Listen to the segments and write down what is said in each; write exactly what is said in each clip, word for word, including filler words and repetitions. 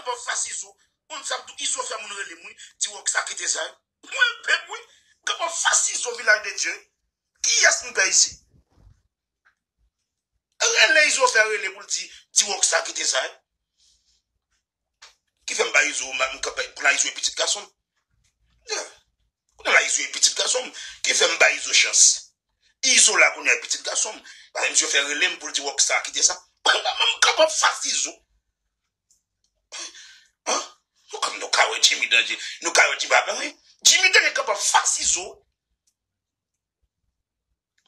Kapab fas Izo. Moun sa m tou Izo fè moun rele m wi. Di Rockstar kite sa wi. Mwen pèp wi. Kapab fas Izo Vilaj de Dye. Kiyès m pè isi? Rele Izo fè rele pou l di, di Rockstar kite sa wi. Ki fè m ba Izo, m, m kanpe, kounye a Izo e pitit gason m. Yeah. Kounye a la Izo e pitit gason m. Ki fè m ba Izo chans. Izo la kounye a e pitit gason m. Paske misye fè rele m pou l di Rockstar kite sa. M kapab fas Izo. Hein? Nou ka, nou ka wè Jimmy Danje. Nou ka wè Jimmy Danje. Jimmy Danje kapab fas Izo.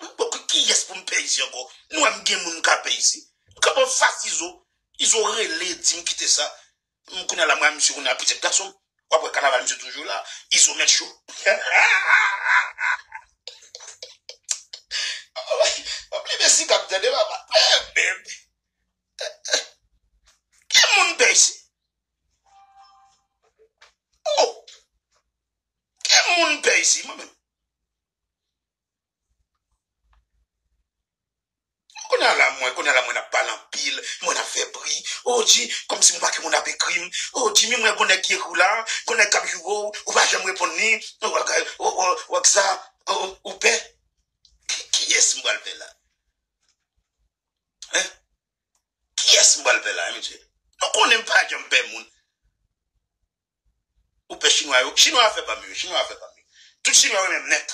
Bon, ki, kiyès pou m pè isi ankò? Nou wè m gen moun m ka pè isi. M kapab fas Izo. Izo rele, di m kite sa. M kounye a la, mwen, misye kounye a pitit gason m. W ap wè kanaval misye toujou la. Izo mèt cho. W ap leve si k ap tande papa. Eh, baby. Ki moun pè isi? Oh! Ki moun pè isi, mwen menm? Kounye a la, mwen, kounye a la, mwen ap pale anpil, mwen ap fè bri. Oh, Ji, kòmsi m pa gen moun ap ekri m. Oh, Jimmy, mwen, gon nèg ki ekri w la, gon nèg k ap joure w, ou pa janm reponn li. Oh, oh, oh, oh, sa, oh, oh, ou pè? Ki, kiyès m pral pè la? Hein? Kiyès m pral pè la, mesye? Nou konnen m pa janm pè moun. Ou pè chinwa yo? Chinwa yo fè pa m yo, chinwa yo fè pa m yo. Tout chinwa yo renmen m nèt.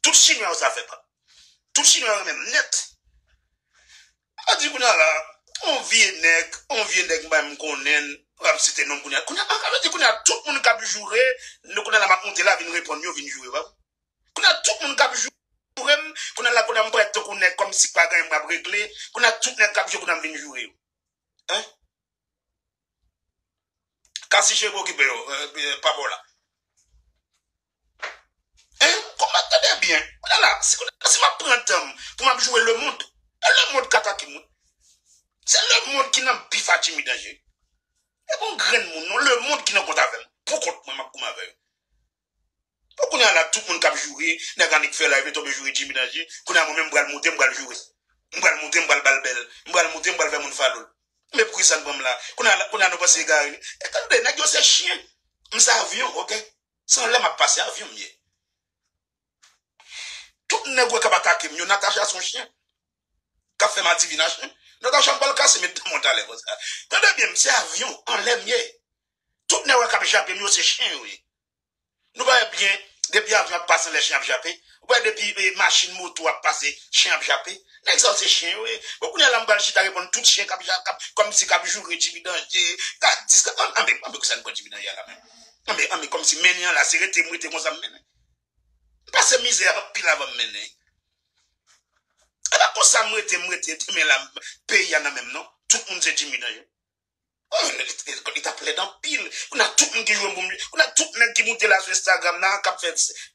Tout chinwa yo sa fè pa m. Tout chinwa yo renmen m nèt. A di kounye a la, on vye nèg, on vye nèg m pa menm konnen, w ap site non m kounye a. Kounye a, a vle di kounye a, tout moun k ap joure, nou kounye a la m ap monte la, vin reponn yo, vin joure, w ap. Kounye a, tout moun k ap joure m, kounye a la, kounye a m parèt tankou nèg kòmsi pa gen anyen m ap regle, kounye a, tout nèg k ap joure kounye a m vin joure yo. Hein? Kasi cheve okipe yo, eh, eh, pa bò la. Hein? Konprann, tande byen. Kounye a la, si, si m ap pran tan m pou m ap joure lemonn, e lemonn k atake m wi. Se lemonn ki nan bif a Jimmy Danje. E gon grenn moun, non, lemonn ki nan kont avè m. Pou kont mwen, m ap goumen avè yo. Bon, kounye a la, tout moun k ap joure, nèg annik fè live, li tonbe joure Jimmy Danje. Kounye a, mwen menm, m pral moute, m pral joure. M pral moute, m pral ba l bèl. M pral moute, m pral fè moun follow l. Men poukisa n pran m la? Kounye a, kounye a, nou panse egare li. E tande, nèg yo se chen. M se avyon, oke? Se anlè m ap pase, avyon m ye. Tout nèg ou wè k ap atake m yo, Natacha se yon chen. K ap fè m adivinasyon. Natacha, m pral kase met nan mwen talè konsa. Tande byen, m se avyon, anlè m ye. Tout nèg ou wè k ap jape m yo, se chen yo ye. Nou pa wè byen, depi avyon ap pase anlè chen ap jape. Ou pa wè depi, eh, machin, moto ap pase, chen ap jape. Nèg sa yo se chen yo ye. Bon, kounye a la m pral chita reponn tout chen k ap ja-, k ap, kòmsi k ap joure Jimmy Danje. Gad dis ka, ann, ann, ann, ann, kisa n pran Jimmy Danje a la menm? Ann, ann, kòmsi mennen an la, se rete m rete konsa m mennen. M pase mizè anpil avan m mennen. E pa konsa m rete, m rete, demen la, peyi a nan men m non. Tout moun se Jimmy Danje. Oh, li, li, li t ap lèd anpil. Kounye a tout moun ki jwenn pou m, kounye a tout nèg ki moute la sou Instagram la, k ap fè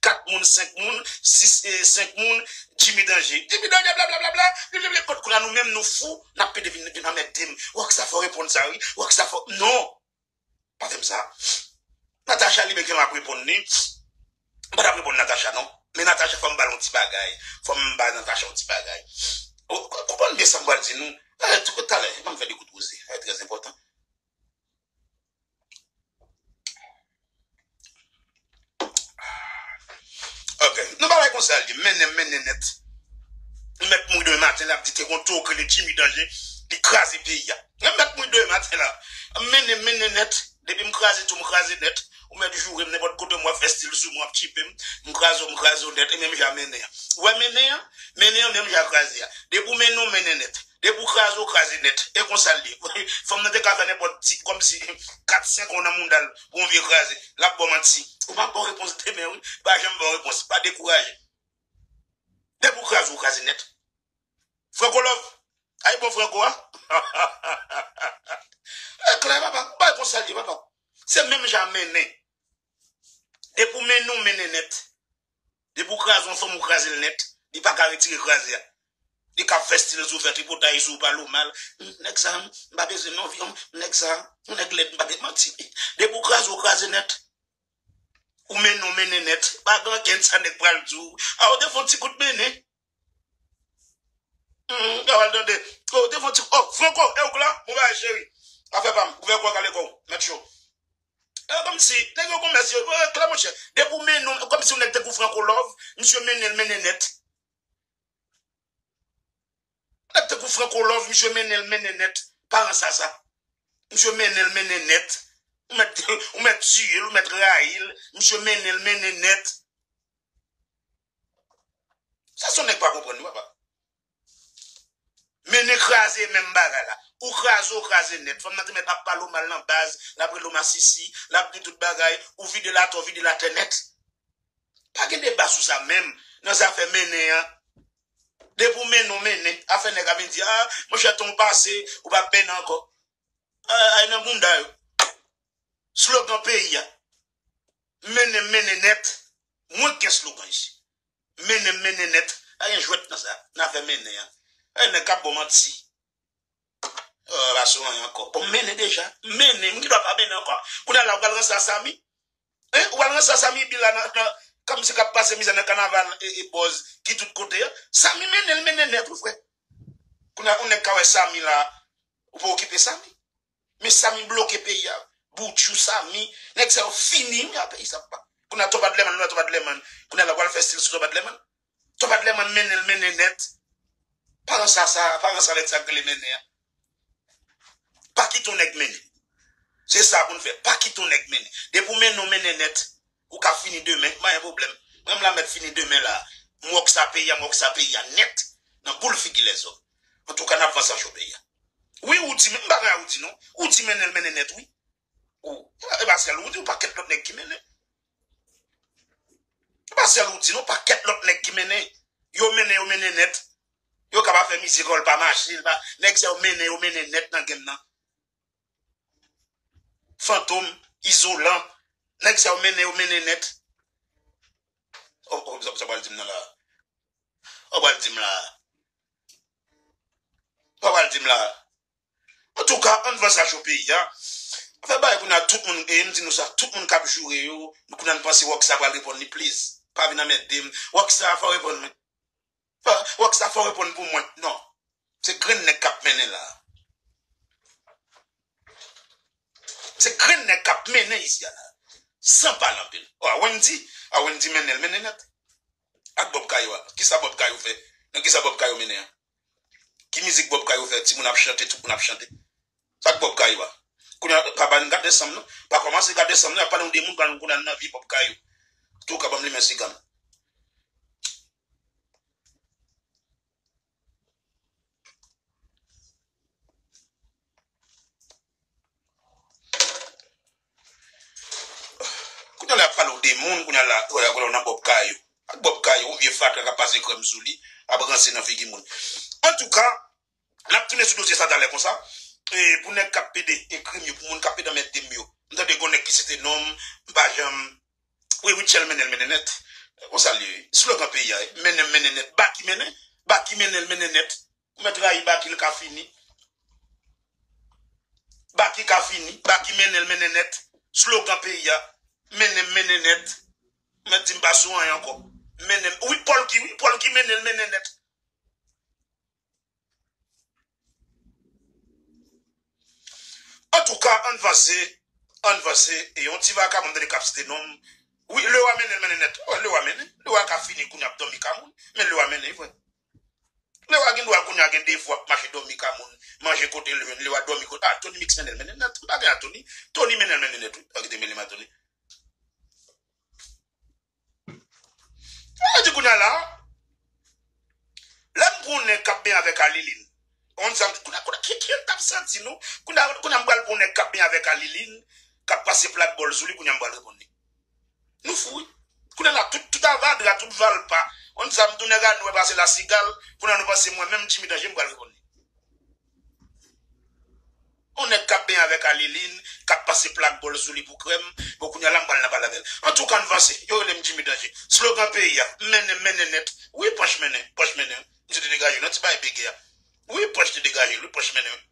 kat moun, senk moun, sis, eh, senk moun, Jimmy Danje. Jimmy Danje, blablabla, blablabla. Kot kounye a nou menm nou fou, n ap pede vin, vin anmède m. Rockstar fò reponn sa wi. Rockstar fò, non. Pa fè m sa. Natacha li menm ki ap reponn li. M pa t ap reponn Natacha non. Men Natacha fò m ba l yon ti bagay. Fò m ba Natacha yon ti bagay. O, konprann byen sa m pral di nou. Eh, tout talè, ban m fè de kout woze. Sa trè enpòtan. Ok, nou bagay konsa l ye, mennen, mennen nèt. Li mèt mouri demen maten la, ap di te gon towo k rele Jimmy Danje, li kraze peyi a. Li mèt mouri demen maten la. Mennen, mennen nèt. Depi m kraze tou, m kraze nèt. Ou mèt joure m nenpòt kote m, w ap fè stil sou mwen, w ap tchipe m. M kraze w, m kraze w nèt, e menm jan mennen an. Ou wè mennen an? Mennen an menm jan kraze a. Depi w mennen, w mennen nèt. Depi w kraze, w kraze nèt. E konsa l ye. Fanm nan te ka fè nenpòt ti, kòmsi kat senk an nan mouda l pou yon vye kraze. L ap ba w manti. Ou pa ba w repons demen, wi. Pa janm ba w repons. Pa dekouraje. Depi w kraze, w kraze nèt. Franco Love. Ay bon Franco a. E klè, papa. Bay konsa l ye, papa. Se menm jan mennen. Depi w mennen, w mennen nèt. Depi w kraze yon fanm, ou kraze l nèt. Li pa ka retire kraze a. Li ka fè stil sou, fè tripotay sou, pale w mal. Nèg sa, m pa bezwen non, vye nèg sa, yon nèg lèd, m pa bezwen manti. Depi w kraze, w kraze nèt. Ou mennen, w mennen nèt. Pa gen ankenn sa nèg pral di w. A, ou te fè yon ti kout mennen. Hmm, gade, tande. Oh, te fè yon ti, oh, Franco, e ou k la? Bon bagay, cheri. Afè pa m. Ouvè kò w, kale kò w. Cho. E kòmsi, nèg yo gon mès yo, e, klè monchè. Depi w mennen, kòmsi yon nèg tankou Franco Love, misye mennen l mennen nèt. Nèg tankou Franco Love, misye mennen l mennen nèt. Paran sa sa. Misye mennen l mennen nèt. Ou mèt, ou mèt tiye l, ou mèt rayi l, misye mennen l mennen nèt. Sa se yon nèg pa konprann wi papa. Mennen kraze menm bagay la. Ou kraze, ou kraze nèt. Fanm nan te mèt ap pale w mal nan baz, l ap rele w masisi, l ap di w tout bagay, ou vide l atè, ou vide l atè nèt. Pa gen deba sou sa menm, nan zafè mennen an. Depi w mennen, w mennen. Afè nèg ap vin di, a, monchè, tan w pase, ou p ap mennen ankò. A, ay nan bounda yo. Slogan peyi a. Mennen m mennen nèt. Mwen k gen slogan isi. Mennen m mennen nèt. Pa gen jwèt nan sa. Nan afè mennen an. Ay nèg k ap ba w manti. Oh, pa sou anyen ankò. Bon, m mennen deja. M mennen. M gen dwa pa mennen ankò. Kounye a la, ou pral ranse a Samy. Hein? Ou pral ranse a Samy Bila nan, nan, kòmsi k ap pase mizè nan kanaval e, e bòz ki tout kote a. Samy mennen l mennen nèt, wi, frè. Kounye a, yon nèg ka wè Samy la, ou pa okipe Samy. Men Samy bloke peyi a. Boutchou, Samy, nèg sa yo fini, wi, a peyi sa, papa. Kounye a, Topa Dlèmann, nou wè Topa Dlèmann. Kounye a la, w al fè stil sou Topa Dlèmann. Topa Dlèmann mennen l mennen nèt. Paran sa, sa, paran sa nèg sa k rele mennen an. Pa kite yon nèg mennen. Se sa pou n fè. Pa kite yon nèg mennen. Depi w mennen, w mennen nèt. Ou ka fini demen, pa gen pwoblèm. Mwen, m la mèt fini demen la. M wòk sa peyi a, m wòk sa peyi a nèt. Nan boul figi lèzòm. Antouka, n ap vanse a cho peyi a. Wi, Roody, men m pa gen a Roody, non. Roody mennen l mennen nèt, wi. Ou, e pa sèl Roody, ou pakèt lòt nèg ki mennen. E pa sèl Roody, non, pakèt lòt nèg ki mennen. Yo mennen, yo mennen nèt. Yo ka pa fè mizik, yo, l pa mache, l pa, nèg sa yo mennen, yo mennen nèt nan game nan. Fantom, Izolan, nèg sa yo mennen, yo mennen nèt. O, o, sa, sa pral di m nan la. O, pral di m la. Sa pral di m la. Antouka, ann vanse a cho peyi a. Afè bagay kounye a, tout moun, e m di nou sa, tout moun k ap joure yo, kounye a n panse Rockstar pral reponn li, please. Pa vin anmède m. Rockstar, fò w reponn mwen. Fò, Rockstar, fò w reponn pou mwen. Non. Se grenn nèg k ap mennen la. Se grenn nèg k ap mennen isi a la. San pale anpil. O, a Wendy, a Wendy mennen l, mennen nèt. Ak Bob Kayo a. Kisa Bob Kayo fè? Nan kisa Bob Kayo mennen an? Ki mizik Bob Kayo fè? Timoun ap chante, tout moun ap chante. Sa k Bob Kayo a? Kounye a, pa ba n gade ansanm non. Pa kòmanse gade ansanm non. Y ap pale yon de moun, pale yon kounye a nan vi Bob Kayo. Tou ka ban m limen siga m. Kounye a la, y ap pale w de moun, kounye a la, wè, wè, w nan Bob Kayo. Ak Bob Kayo, yon vye fatra k ap pase krèm sou li, ap ranse nan figi moun. Antouka, n ap tounen sou dosye sa talè konsa. E pou nèg k ap pede ekri m yo, pou moun k ap pede anmède m yo. M tande gon nèg ki site non m, m pa janm. Wi, Rutshelle mennen l mennen nèt. Konsa l ye. Slogan peyi a, mennen m mennen nèt. Baky mennen. Baky mennen l mennen nèt. Ou mèt rayi Baky, l ka fini. Baky ka fini. Baky mennen l mennen nèt. Slogan peyi a. Mennen m mennen nèt. Ou mèt di m pa sou anyen ankò. Mennen m. Wi, Polky, wi, Polky mennen l mennen nèt. Antouka, ann vanse, ann vanse, e yon ti vakabon m tande k ap site non m. Wi, Lewa mennen l mennen nèt. Wi, Lewa mennen. Lewa ka fini kounye a ap dòmi ka moun. Men Lewa mennen, wi. Lewa gen dwa kounye a gen defo ap mache dòmi ka moun, manje kote l jwenn, Lewa dòmi kote. A, Tony Mix mennen l mennen nèt. M pa gen a Tony. Tony mennen l mennen nèt, wi. Pa kite mele m a Tony. Sa vle di kounye a la, lè m pran yon nèg k ap benyen avèk Alilin. Konn sa m di, kounye a, kounye a, ki, ki t ap santi nou? Kounye a, kounye a m pral pran yon nèg k ap benyen avèk Alilin, k ap pase plak bòl sou li, kounye a m pral reponn li. Nou fou, wi. Kounye a la, tout, tout avadra, tout valpa. Konn sa m di, nèg a nou wè pase lasigal, kounye a nou panse mwen menm Jimmy Danje, m pral reponn li. Yon nèg k ap benyen avèk Alilin, k ap pase plak bòl sou li pou krèm, bon, kounye a la m pral nan pale avè l. Antouka, ann vanse, yo rele m Jimmy Danje. Slogan peyi a, mennen, mennen nèt. Wi, Panch mennen, Panch mennen. Misye te degaje nan ti bagay bege a. Wi, Panch te degaje l, wi, Panch mennen.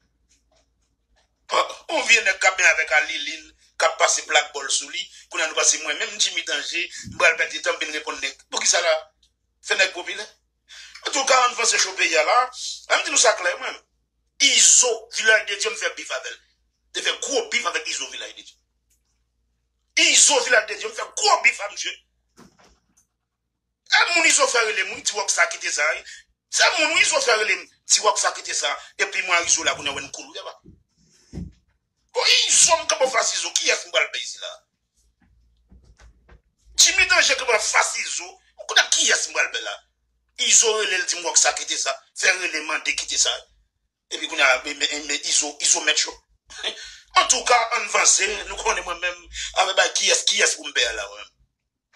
Yon vye nèg k ap benyen avèk Alilin, k ap pase plak bòl sou li, kounye a nou panse mwen menm Jimmy Danje, m pral pèdi tan m vin reponn nèg. Poukisa la? Fè nèg popilè. Antouka, ann vanse cho peyi a la. An m di nou sa klè, mwen. Izo, Vilaj de Dye, m fè bif avè l. te fè gwo bif avèk Izo Vilaj de Dye. Izo Vilaj de Dye, m fè gwo bif a misye. E moun Izo fè rele m, wi, ti Rockstar kite sa, wi. Se moun, wi, Izo fè rele m, ti Rockstar kite sa. Epi mwen a Izo la, kounye a wè n koul, wi, papa. Bon, Izo, m kanpe fas Izo, kiyès m pral pè isit la? Jimmy Danje kanpe fas Izo, kounye a kiyès m pral pè la? Izo rele l, di m Rockstar kite sa, fè rele mande kite sa. Epi kounye a, men, men, men Izo, Izo mèt yo. Antouka, ann vanse, nou konnen mwen menm, avè bay kiyès, kiyès pou m pè a la, mwen menm?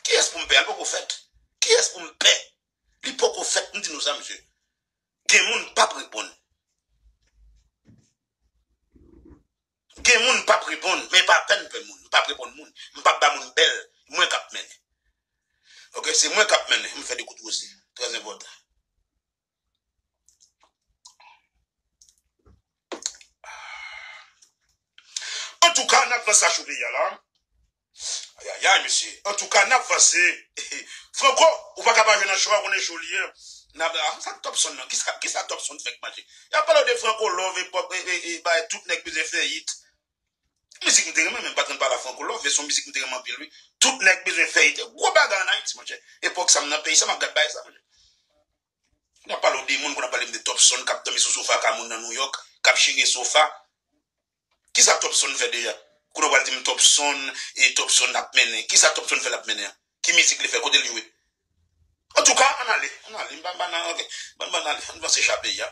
Kiyès pou m pè a? Li poko fèt. Kiyès pou m pè? Li poko fèt, m di nou sa, mesye. Gen moun p ap reponn. Gen moun p ap reponn, men pa pèn pè moun. M p ap reponn moun. M p ap ba moun bèl. Mwen k ap mennen. Oke, se mwen k ap mennen. M fè de kout woze. Trè enpòtan. Antouka, n ap vanse a cho peyi a la. Ayayay, mesye. Antouka, n ap vanse. Franco, ou pa ka pa jwe nan cho a, konnen cho li ye. N ap, ah, sa k Topson nan? Kisa, kisa Topson fè k mache? Y ap pale w de Franco Love, epòk, e, e, e, bay tout nèg bezwen fè hit. Mizik m te renmen, men m pa t konn pale a Franco Love, e se yon mizik m te renmen anpil, wi. Tout nèg bezwen fè hit. Gwo bagay ann Ayiti, monchè. Epòk sa m nan peyi sa, m ap gad bagay sa, monchè. N ap pale w de moun, kounye a pale m de Topson k ap dòmi sou sofa ka moun nan New York, k ap chire sofa. Kisa Topson fè deja? Kounye a w pral di m Topson, e Topson ap mennen. Kisa Topson fè l ap mennen an? Ki mizik li fè? Kote l jwe? Antouka, ann ale, ann ale. M pa, m pa nan, oke. Bann, bann ale, ann vanse cho peyi a.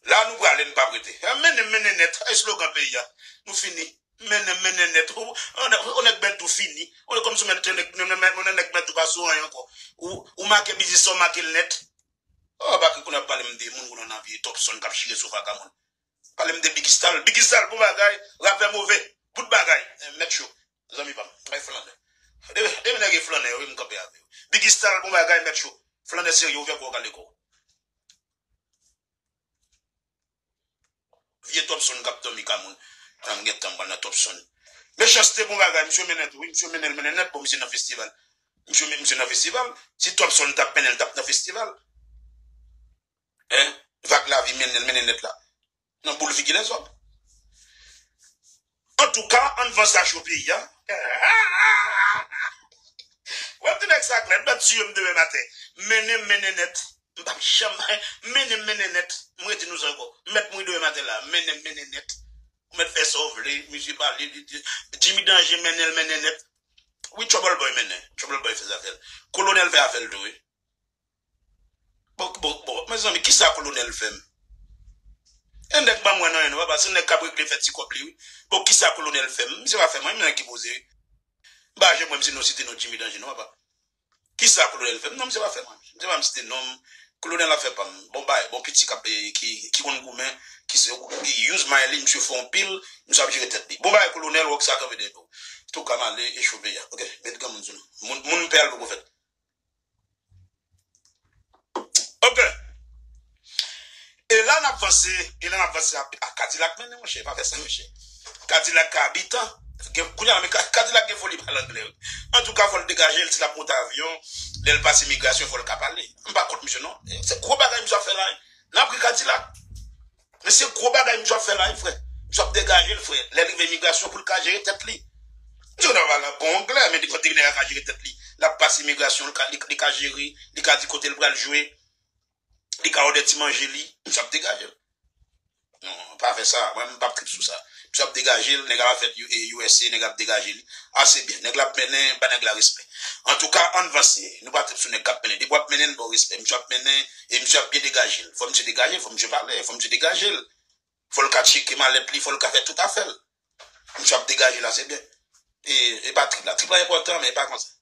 La nou prale, n p ap rete. Eh, mennen, mennen nèt. Eslogan peyi a. Nou fini. Mennen, mennen nèt. Ou, ou, ou nèg mèt tou fini. Ou kòmsi ou mèt, nèg, nèg, nèg, nèg mèt tou pa sou anyen ankò. Ou, ou make biznis sa, ou make l nèt. Oh, pa ki kounye a pale m de moun, kounye a nan vye Topson k ap chire sofa ka moun. Pale m de Biggy Stal. Biggy Stal, bon bagay. Rapè move. Bout bagay. Eh, mèt cho. Zanmi pa m. Bay flannè. Depi, depi nèg e flannè, wi, m kanpe avè yo. Biggy Stal, bon bagay, mèt cho. Flannè serye, ouvè kò w, gade kò w. Vye Topson k ap dòmi ka moun. Tan m gen tan m pral nan Topson. Mechanste bon bagay, misye mennen tou, wi, misye mennen l, mennen nèt, bon, misye nan festival. Misye, misye nan festival. Si Topson t ap mennen l, l t ap nan festival. Hein? Vag Lavi mennen l, mennen nèt la. Nan boul figi lèzòm. Antouka, ann vanse a cho peyi a. Wè m di nèg sa klè, m t ap tiye m demen maten. Mennen m, mennen nèt. M p ap janm, mennen m, mennen nèt. M redi nou sa ankò. M mèt mouri demen maten la. Mennen m, mennen nèt. Ou mèt fè sa w vle, misye pale, li di, Jimmy Danje mennen l, mennen nèt. Wi, Trouble Boy mennen. Trouble Boy fè zafè l. Kolonèl fè afè l tou, wi. Bon, bon, bon, mezanmi, kisa Kolonèl fè m? E nèg pa m wè nan anyen non, papa, se nèg k ap regle fè ti kòb li, wi. Bon, kisa Kolonèl fè m? Misye pa fè m anyen, men nèg ki poze, wi. M pa janm wè misye non site non Jimmy Danje non, papa. Kisa Kolonèl fè m? Non, misye pa fè m anyen. Misye pa m site non m. Kolonèl afè pa m. Bon bagay, bon piti k ap, eh, ki, ki konn goumen, ki se, ki use may li, misye fò anpil, misye ap jere tèt li. Bon bagay, Kolonèl, Rockstar kanpe dèyè w. Tou ka m ale e cho peyi a. Oke, met granmoun sou nou. Moun, moun pè a l poko fèt. Oke. E la n ap vanse, e la n ap vanse a, a Kadilak mennen, monchè, pa fè sa, monchè. Kadilak ka abitan. Gen, kounye a, men Ka-, Kadilak gen foli pale anglè, wi. Antouka, fò l degaje l, si l ap monte avyon, lè l pase imigrasyon, fò l ka pale. M pa kont misye, non. Se gwo bagay misye ap fè la, wi. N ap ri Kadilak. Men se gwo bagay misye ap fè la, wi, frè. Misye ap degaje l, frè. Lè l rive imigrasyon pou l ka jere tèt li. Misye konn ap pale bon anglè, men depi kote nèg la ka jere tèt li. L ap pase imigrasyon, li ka, li, li ka jere, li ka di kote l pral jwe, li ka òdè ti manje li, misye ap degaje l. Non, pa fè sa, mwen m p ap trip sou sa. Misye ap degaje l, nèg la fèt U-, e U S A, nèg la ap degaje li. Ase byen, nèg la ap mennen, ba nèg la respè. Antouka, ann vanse, nou pa trip sou nèg k ap mennen. Depi w ap mennen, n ba w respè. Misye ap mennen, e misye ap byen degaje l. Fò misye degaje l, fò misye pale, fò misye degaje l. Fò l ka tcheke malèt li, fò l ka fè tout afè l. Misye ap degaje l ase byen. E, e pa trip la. Trip la enpòtan, men e pa konsa.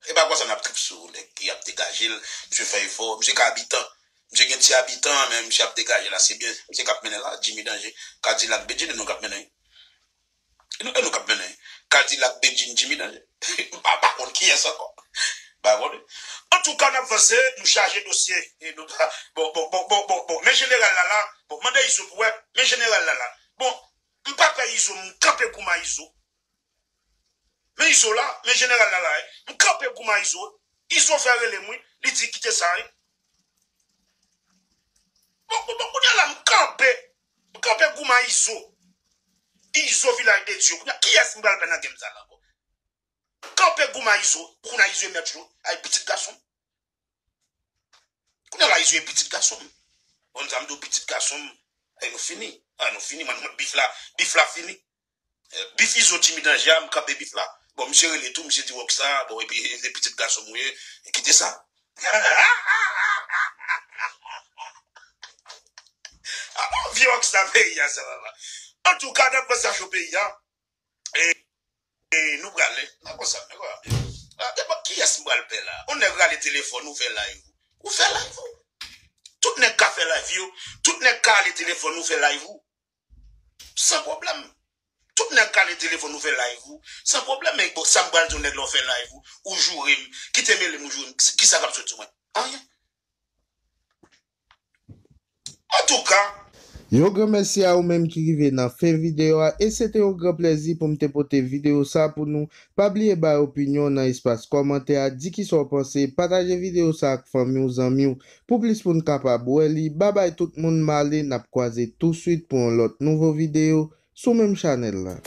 E pa konsa n ap trip sou nèg ki ap degaje l. Misye fè efò. Misye ka abitan. Misye gen ti abitan, men misye ap degaje l ase byen. Misye k ap mennen la, Jimmy Danje. Kadilak Bedjine, nou k ap mennen. E nou, e nou k ap mennen. Kadilak Bedjine, Jimmy Danje. M pa, pa konn kiyès ankò. M pa konn. Antouka, n ap vanse, nou chaje dosye. E nou, bon, bon, bon, bon, bon, bon. Men jeneral la la. Bon, mande Izo pou wè. Men jeneral la la. Bon, m pa pè Izo, m kanpe pou m a Izo. Men Izo la, men jeneral la la, wi. M kanpe pou m a Izo. Izo fè rele m, wi. Li di kite sa, wi. Bon, bon, bon, kounye a la, m kanpe. M kanpe goumen Izo. Izo, Vilaj de Dye. Kounye a, kiyès m pral pè nan game sa la ankò? Kanpe goumen Izo. Kounye a Izo e mèt jou. Ay, pitit gason m. Kounye a la, Izo e pitit gason m. Bon, sa m di w, pitit gason m. Ay, nou fini. Ay, nou fini, man. Bif la, bif la fini. Eh, bif Izo timid anje a, m kanpe bif la. Bon, misye rele tou, misye di Rockstar, bon, epi se pitit gason m ou ye, kite sa. Ah, bon, vye Rockstar peyi a, sa va, va. Antouka, n ap fè sa cho peyi a. E, e nou prale. Nan konsa, nan konsa. Ah, e bon, kiyès m pral pè la? On nèg rale telefòn ou fè live. Ou fè live ou. Tout nèg ka fè live yo. Tout nèg ka rale telefòn ou fè live ou. San pwoblèm. Tout nèg ka rale telefòn ou fè live ou. San pwoblèm, men bon, sa m pral di w nèg la ou fè live ou. Ou joure m. Kite mele m ou joure m. Kisa k ap sot sou mwen? Anyen. Antouka. Yon gran mèsi a ou menm ki rive nan fen videyo a, e se te yon gran plèzi pou m te pote videyo sa pou nou. Pa bliye bay opinyon w nan espas kòmantè a, di kisa w panse, pataje videyo sa ak fanmi w, zanmi w, pou plis moun kapab wè li. Babay tout moun, m ale, n ap kwaze touswit pou yon lòt nouvo videyo sou menm chanèl la.